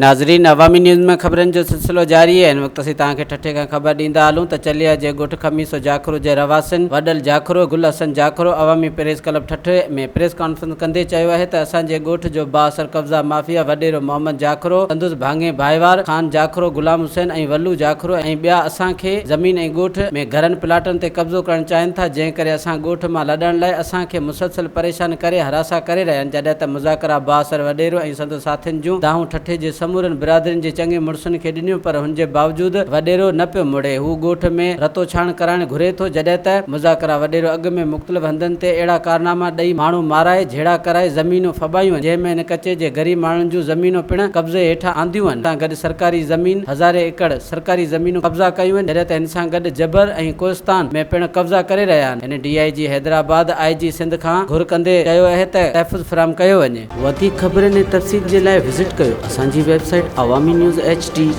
ناظرين عوامي نيوز ۾ خبرن جو سلسلو جاري آهي هن وقت اسين توهان کي ٺٽي کان خبر ڏيندا هلون ته چليا جي ڳوٺ خميسو جاکرو جي رهواسين وڏل جاکرو گل حسن جاکرو عوامي پريس ڪلب ٺٽي ۾ پريس ڪانفرنس ڪندي چيو آهي ته اسان جي ڳوٺ جو بااثر قبضا مافيا وڏيرو محمد جاکرو سندس ڀاڱي ڀائيوار خان جاکرو غلام حسين ۽ ولو جاکرو ۽ ٻيا اسان کي زمين ۽ ڳوٺ ۾ گهرن پلاٽن تي قبضو ڪرڻ چاهين ٿا جنهن ڪري اسان ڳوٺ مان لڏڻ لاء اسان کي مسلسل پريشان ڪري هراسان ڪري رهيا آهن جڏهن ته مذاڪرا بااثر وڏيرو ۽ سندس ساٿين جون دانهون ٺٽي جي سمورن برادرين جي چڱي مڙسن کي ڏنيون پر هن جي باوجود وڏيرو نه پيو مڙي. هو ڳوٺ ۾ رتوڇاڻ ڪرائڻ گهري ٿو جڏهن ته مذاڪرا وڏيرو اڳ ۾ مختلف هنڌن تي اهڙا ڪارناما ڏئي ماڻهو مارائي جهيڙا ڪرائي زمينون ڦٻايون آهن جنهن ۾ هن ڪچي جي غريب ماڻهن جون زمينون پڻ قبضي هيٺ آنديون آهن سان گڏ سرڪاري زمين هزارين ايڪڙ سرڪاري زمينون قبضا ڪيون آهن جڏهن ته هن سان گڏ جبر ۽ ڪوهستان ۾ پڻ قبضا ڪري رهيا آهن هن D I G Hyderabad I G Sindh کان گهر ڪندي چيو اهي ته تحفظ فراهم ڪيو وڃي. وڌيڪ خبرن ۽ تفصيل جي لاء وزٽ ڪيو اسان جي website Awami news H D.